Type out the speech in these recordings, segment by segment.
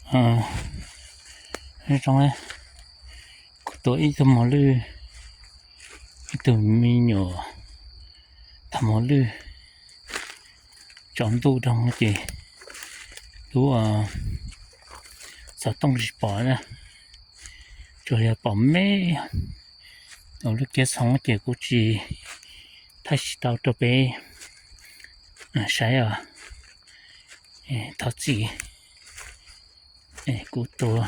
Zoo, kuv tua ib tug mos lwj, ib tug me nyuam tham mos lwj tsaus ntuj rau ces lub xov tooj tsis pom na, tsuas yog pom me lub kiab txhoov ces kuv tsis, thaij tsis tau rau peb saib os. Thov txim, kuv tua,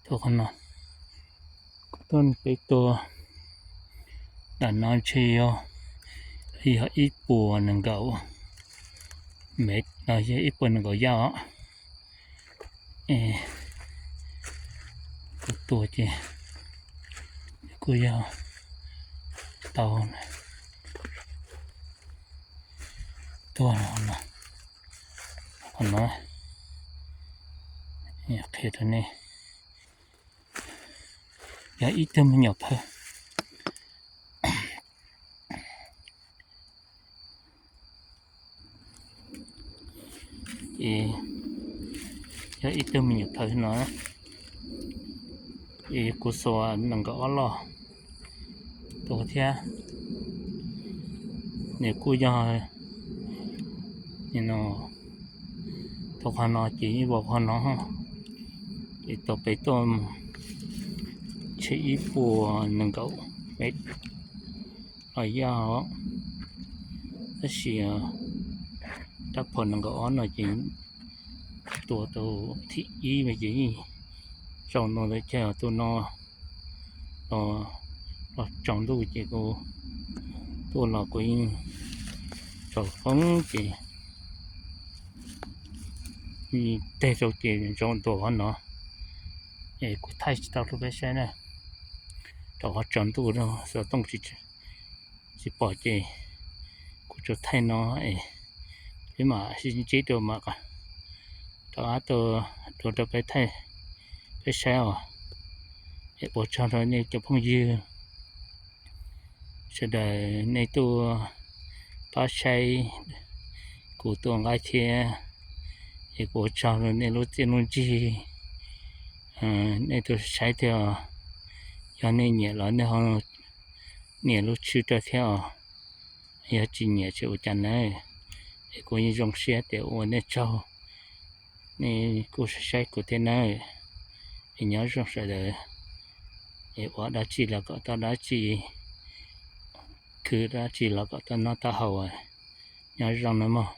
tua qhov no, kuv tuaj peb tua nram no ntshe yog, yog ib puas nees nkaum mev los yog ib puas nees nkaum yaj os. Kuv tua ces kuj yog tau tuaj no, qhov no qhia rau nej, yog ib tug me nyuam phawj. Ces yog ib tug me nyuam phawj no, es kuv xuas nees nkaum ob loj tua thiab. Nws kuj yog no, tua qhov no ces ib vuag qhov no, ces tau peb tuaj ntshe ib puas nees nkaum mev los yaj os. Tab sis rab phom nees nkaum ob no ces tua tau thib ib ces yeej tsaus ntuj ntawd ces tus no los tsaus ntuj ces kuv tuaj los kuv yeej tsaus qoob ces teg rau ces ntsaum ntua qhov no, es kuv thaij tsis tau rau peb saib na, rau qhov tsaus ntuj xov tooj tsis pom ces kuv tsuas thaij no es peb mam sib ntsib dua mam rov qab tua dua rau peb thaij, peb saib os. Es ua tsaug rau nej cov phooj ywg sawv daws nej tuaj pab saib kuv tua nqaij thiab, es kuv ua tsaug rau nej lub txiaj lub ntsig, nej tuaj saib thiab. Yog nej nyiam los nej ho nias lub tswb rau thiab os. Yog tsis nyiam tsis ua cas nawb, es kuv yeej zoo siab tias ua nej tsaug, nej kuj saib saib kuv thiab nawb. Es nyob zoo sawv daws, es ua dab tsi los kom tau dab tsi, khwv dab tsi los kom tau noj tau haus, nyob zoo nawb mog.